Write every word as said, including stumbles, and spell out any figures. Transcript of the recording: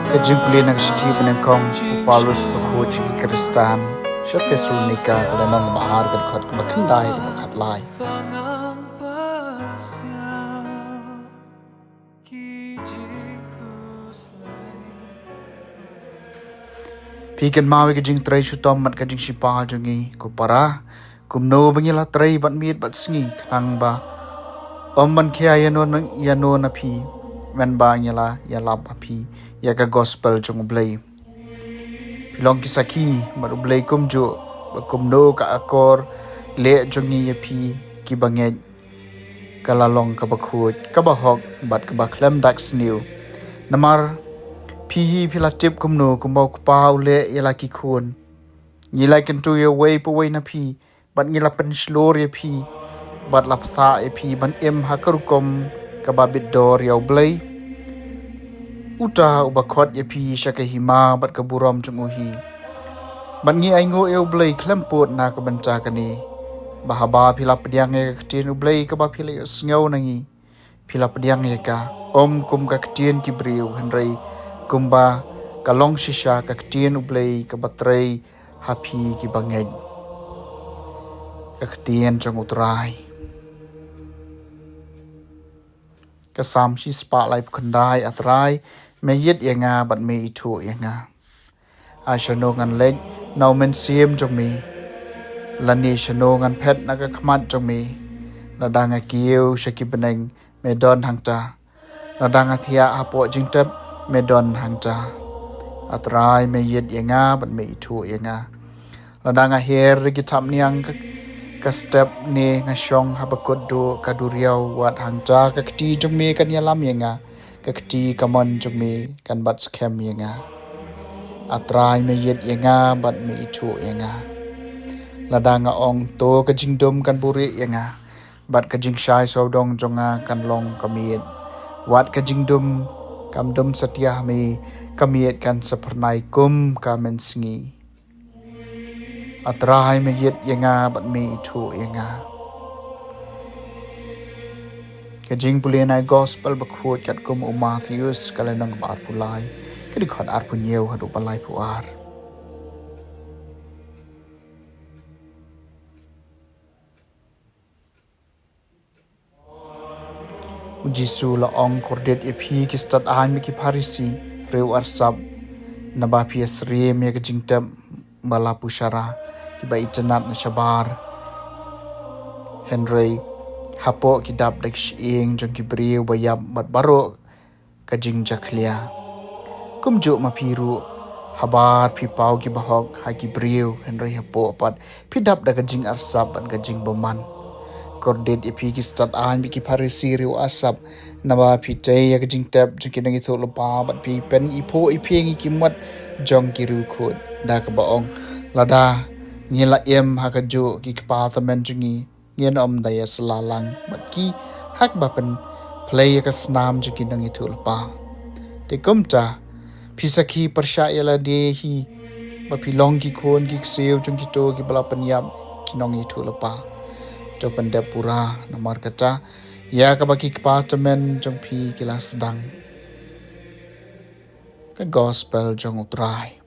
Ka jingpule na ka shithi ba nyngkong u Paulus bakhuid sha ki Khristan sha Thessalonika, ka lynnong ba ar, ka dkhot ba khyndai haduh ba khatlai. Phi kynmaw ïa ka jingtrei shitom bad ka jingshipang jong ngi, ko para, kumno ba ngi la trei bad miet bad sngi, khnang ba ym ban khia ïano na, ïano na phi, mynba ngi la ïalap ha phi ïa ka gospel jong U Blei. Phi long ki sakhi bad U Blei kumjuh ba kumno ka akor leh jong ngi ïa phi ki bangeit ka la long kaba khuid, kaba hok bad kaba khlem dak sniew. Namar phi hi phi la tip kumno kumba U Kpa u leh ïa la ki khun. Ngi la kyntu ïa uwei pa uwei na phi bad ngi la pynshlur ïa phi bad la pynthah ïa phi ban im ha ka rukom kaba bit dor ïa U Blei, uta uba khot ïa phi sha ka hima bad ka burom jong u hi. Bad ngi ainguh ïa U Blei khlem pud na ka bynta kane, ba haba phi la pdiang ïa ka ktien U Blei kaba phi la ïohsngew na ngi, phi la pdiang ïa ka, ym kum ka ktien ki briew, hynrei kumba ka long shisha ka ktien U Blei kaba trei ha phi ki bangeit. Ka ktien jong U Trai. Ka Salm shispah laiphew khyndai. A Trai, me ïeit ïa nga bad me ithuh ïa nga. A shano ngan leit na u mynsiem jong me, lane shano ngan phet na ka khmat jong me? Lada nga kiew sha ki bneng, me don hangta. Lada nga thiah hapoh jingtep, me don hangta. A Trai, me ïeit ïa nga bad me ithuh ïa nga. Lada nga her ha ki thapniang ka, ka step, ne nga shong ha bakut duh ka duriaw, wat hangta ka kti jong me kan ïalam ïa nga, ka kti kamon jong me kan bat skhem ïa nga. A Trai, me ïeit ïa nga bad me ithuh ïa nga. Lada nga ong, to ka jingdum kan buhrieh ïa nga, bad ka jingshai sawdong jong nga kan long ka miet, wat ka jingdum kam dum satia ha me, ka miet kan sa phyrnai kum ka mynsngi. A Trai, me ïeit ïa nga bad me ithuh ïa nga. Ka jingpule na ka gospel bakhuid katkum u Mathaios, ka lynnong ba arphew lai, ka dkhot arphew hynñiew haduh ba laiphew ar. U Jisu u la ong, kordit ïa phi ki stad aiñ bad ki Pharisi, riew arsap, naba phi ïasyriem ïa ka jingtep ba la pushara, kiba itynnad na shabar, hynrei hapoh ki dap da ki shyieng jong ki briew ba ïap bad baroh ka jingjakhlia. Kumjuh ma phi ruh, habar phi paw kiba hok ha ki briew, hynrei hapoh pat phi dap da ka jingarsap bad ka jingbymman. Kordit ïa phi ki stad aiñ bad ki Pharisi, riew arsap, naba phi tei ïa ka jingtep jong ki nongïathuhlypa bad phi pyniphuh iphieng ïa ki mot jong ki riewkhuid, da kaba ong, lada ngi la im ha kajuh ki kpa tymmen jong ngi, ngin ym da ïasylla lang bad ki ha kaba pynphlei ïa ka snam jong ki nongïathuhlypa. Te kumta, phi sakhi pyrshah ïa lade hi ba phi long ki khun ki ksiew jong kito kiba la pynïap ki nongïathuhlypa. To pyndep pura, namar kata, ïa kaba ki kpa tymmen jong phi ki la sdang. Ka gospel jong U Trai.